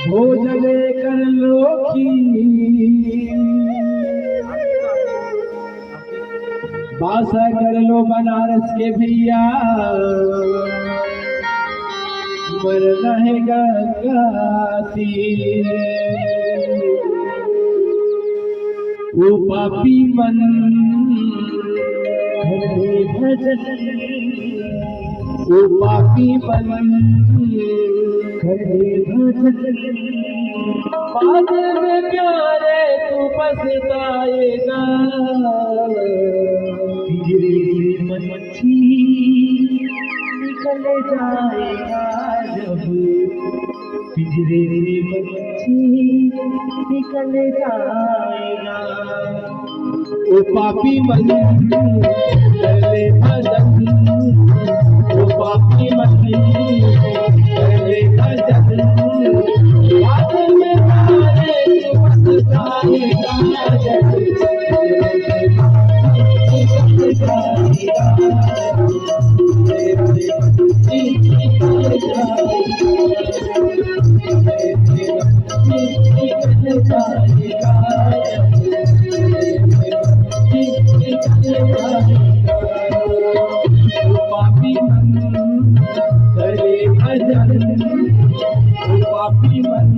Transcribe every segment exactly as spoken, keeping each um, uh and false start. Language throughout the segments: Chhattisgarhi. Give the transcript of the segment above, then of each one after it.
भोजन कर लो खीर, बासा कर लो बनारस के भैया, मरना है गंगा तीर। ओ पापी मन, कर ले भजन, ओ पापी मन, कर ले भजन। बाद में प्यारे तू पछताएगा, पिंजरे से मच्छी निकल जाएगा जब, पिंजरे से मच्छी निकल जाएगा। ओ पापी मन, कर ले भजन, ओ पापी मन, कर ले भजन। बाद में प्यारे तू पछताएगा जब। पापी मन, कर ले भजन, पापी मन,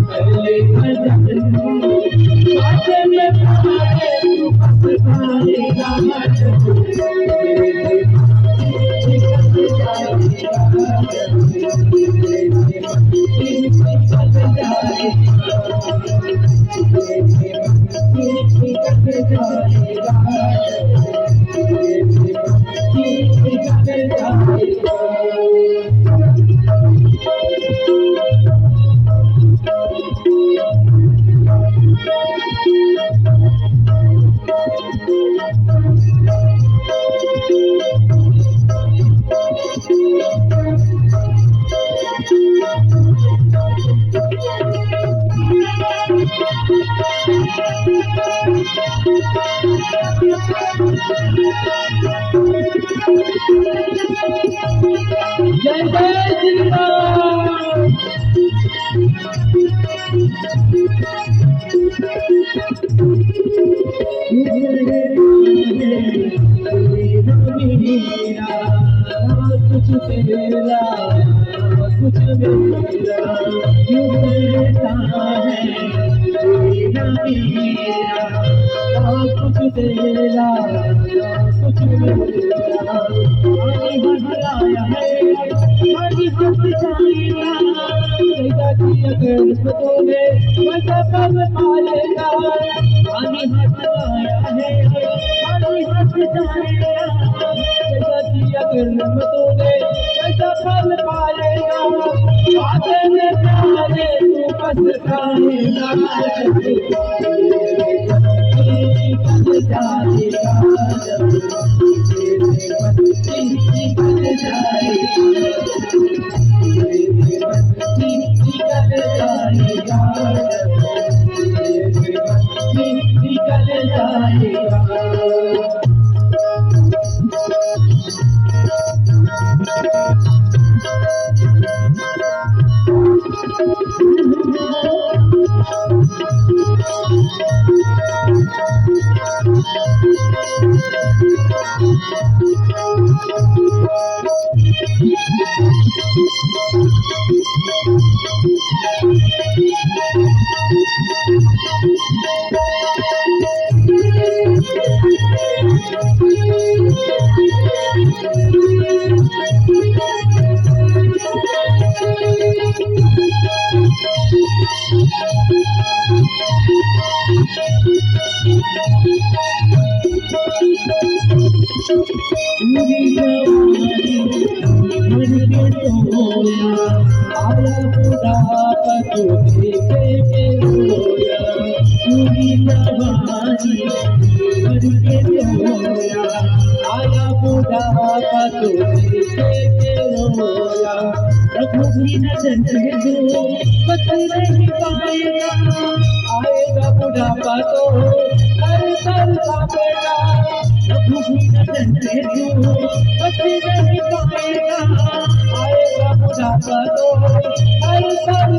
कर ले भजन। जय जय श्री राम। कुछ तेरा, कुछ मेरा, क्यों करता है कोई ना मेरा? कुछ तेरा, कुछ मेरा, पानी हंस आया है, पानी हंस जाएगा। जैसा कि अगर पतों में वैसा पल पाएगा। पानी हंस आया है, पानी हंस जाएगा। जैसा कि अगर पतों में वैसा पल पाएगा। बातें में प्यारे तू पछताएगा। रघुवीर चंद्र जो बच नहीं पाएगा, आएगा बुढ़ापा तो हर पल कांपेगा। रघुवीर चंद्र जो बच नहीं पाएगा, आएगा बुढ़ापा तो हर पल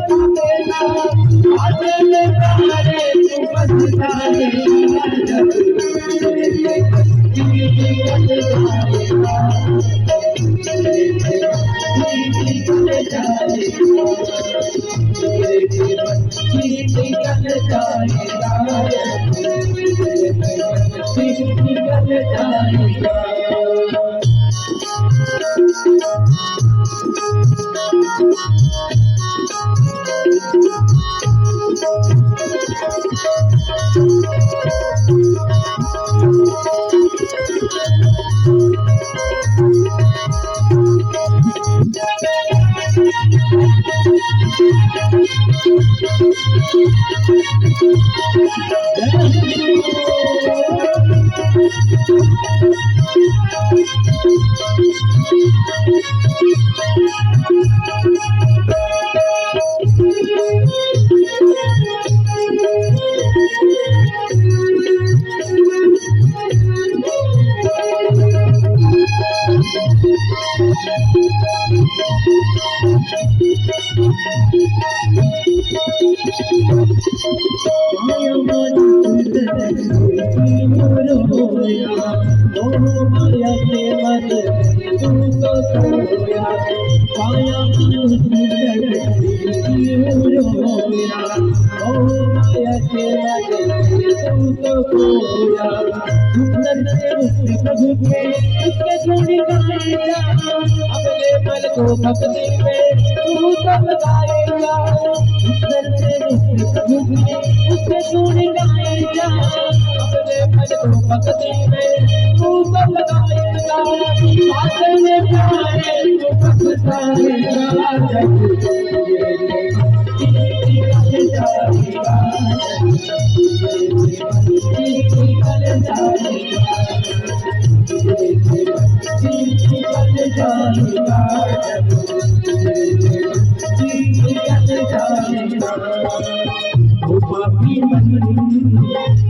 ओ पापी मन,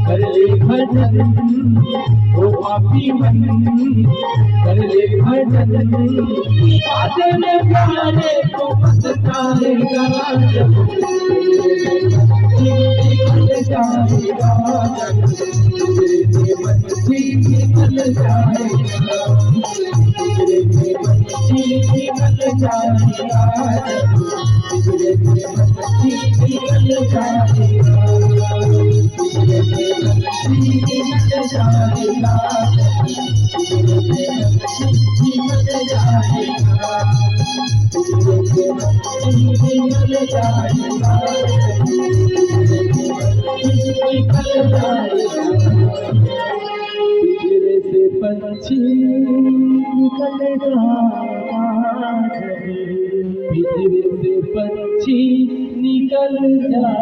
कर ले भजन। ओ पापी मन, कर ले भजन। बादल प्यारे को पछताएगा जब। पिंजरे से पंछी निकल जाएगा जब, पिंजरे से पंछी निकल जाएगा।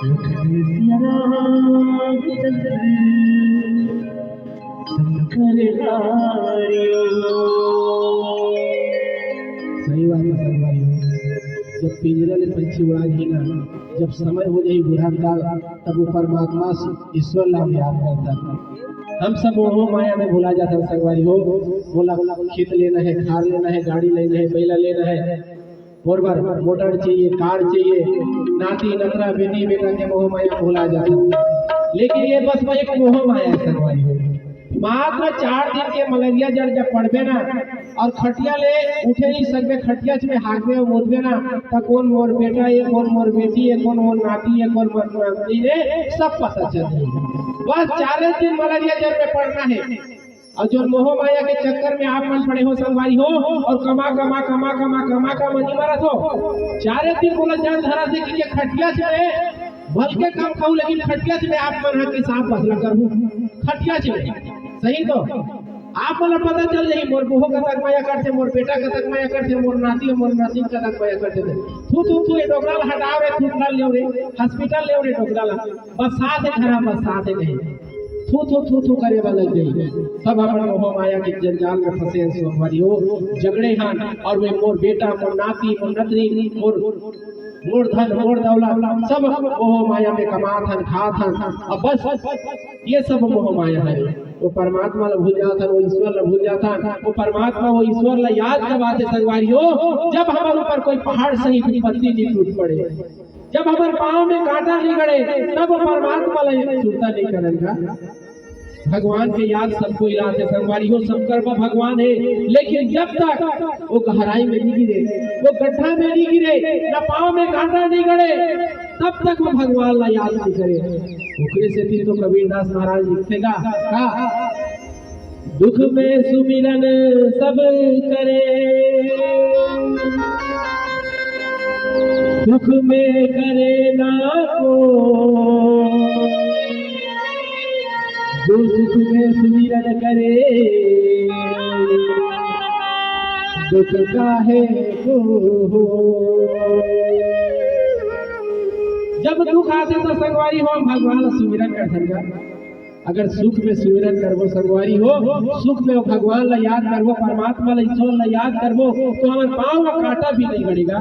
लखन सिया रामचंद्र शंकर हरि। सही बात है संगवारी हो, जब पिंजरा ले पंछी उड़ा जाही ना, जब समय हो जाही बूढ़ा काल, तब वो परमात्मा ईश्वर ला हम याद करथन। हम सब मोह माया में भुला जाथन संगवारी हो। मोला खेत लेना है, खार लेना है, गाड़ी लेना है, बैला लेना है, मोर बर मोटर चाहिए, कार चाहिए, नाती नतरा बेटी बेटा के मोह माया भुला जाथन। लेकिन ये बस में एक मोह माया है संगवारी हो। मात्र चार दिन के मलेरिया जड़ जब पड़बे ना, और खटिया ले उठे नहीं सकबे, खटिया में हागबे और मुतबे ना, त कोन मोर बेटा ये, कोन मोर बेटी ये, कोन मोर नाती ये, कोन मोर नाती रे, सब पता चल जाही। बस चारे दिन मलेरिया जड़ में पड़ना है। और जो मोह माया के चक्कर में आप मन पड़े हो संगवारी हो, और कमा कमा कमा कमा कमा कमा नहीं मरत हो। चारे दिन बोला जल धरा से कि खटिया से भलके काम खाऊ, लेकिन खटिया से आप मन के सांप बसला करहू। खटिया से सही तो आप मन ला पता चल जाही, मोर बहू कतक मया करथे, मोर बेटा कतक मया करथे, मोर नाती मोर नातिन कतक मया करथे। थू थू थू, ये डोकरा ला हटाओ रे, थूथरा लेव रे, हॉस्पिटल लेव रे डोकरा ला, बस साथ है खराब, बस साथ है नहीं। थू थू थू थू करे वाला गई। सब अपन मोह माया के जंजाल में फंसे हैं संगवारी हो, झगड़े हन, और वे मोर बेटा, मोर नाती, मोर नतनी, मोर, मोर धन, मोर दौलत, सब मोह माया में कमात हन, खात हन। अब बस ये सब मोह माया है। वो परमात्मा ला भूल जाथन, वो ईश्वर ला भूल जाथन। वो परमात्मा, वो ईश्वर ला याद कब आथे संगवारी हो? जब हमर ऊपर कोई पहाड़ सहित विपत्ति नहीं टूट पड़े, जब हमर पाँव में कांटा नहीं गड़े, तब वो परमात्मा ला सुरता नहीं करन का। भगवान के याद सबको इलाथे संगवारी हो, सबकर बर भगवान हे, लेकिन जब तक वो गहराई में नहीं गिरे, वो गड्ढा में नहीं गिरे, ना पाँव में कांटा नहीं गड़े, तब तक वो भगवान ला याद नहीं करे। ओकरे सेती तो कबीरदास महाराज लिखथे गा, का? दुख में सुमिरन सब करे, सुख में करे ना को। जो सुख में सुमिरन करे, दुख काहे को हो। जब दुख आथे तो संगवारी हो, हम भगवान ला सुमिरन करथन गा। अगर सुख में सुमिरन करबो संगवारी हो, सुख में वो भगवान ला याद करबो, परमात्मा ला, ईश्वर ला याद करबो, तो हमर पाँव में कांटा भी नहीं गड़ेगा।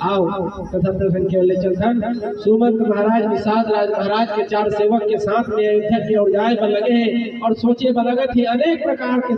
आओ, कथा प्रसंग के ओर ले चलथन। सुमंत महाराज निषाद राज महाराज के चार सेवक के साथ में अयोध्या के ओर जाए बर लगे हे और सोचे बर लगत हे अनेक प्रकार के